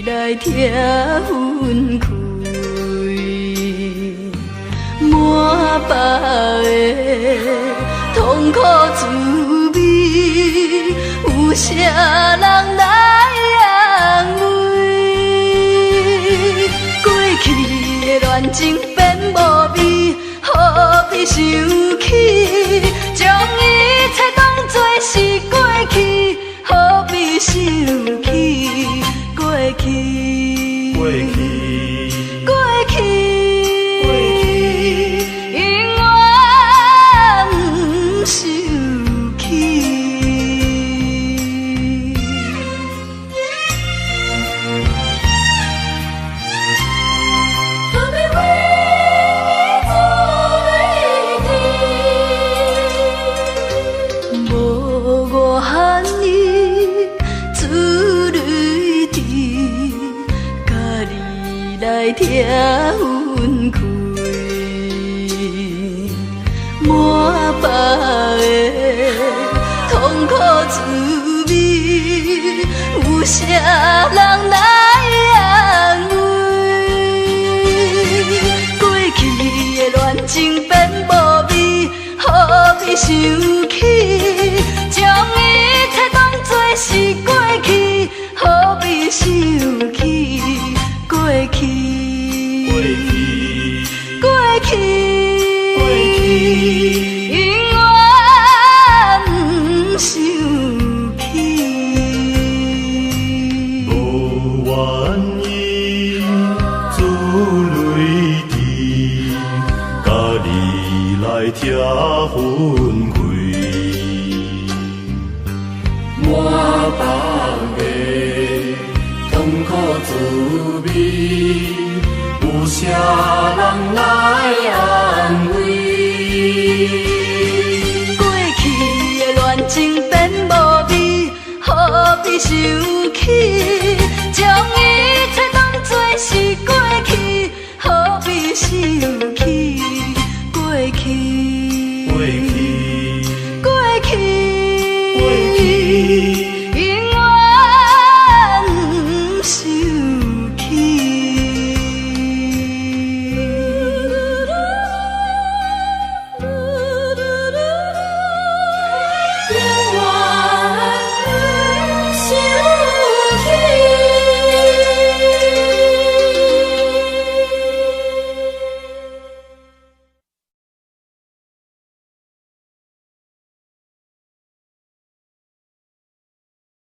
來拆分開，滿腹的痛苦滋味，有啥人來安慰？過去的戀情變無味，何必想起？將一切當作是過去，何必想起？過去，過去，過去，永遠毋想起。何必為你做淚滴？無願意珠淚滴，共你來拆分開，滿腹的痛苦滋味，有啥人來安慰？過去的戀情變無味，何必想起？將一切當作是過去，何必想起？過去，過去，過去，過去，永遠毋想起。無願意珠淚滴，共你來拆分開。滿腹的痛苦滋味，有啥人來安慰？過去的戀情變無味，何必想起？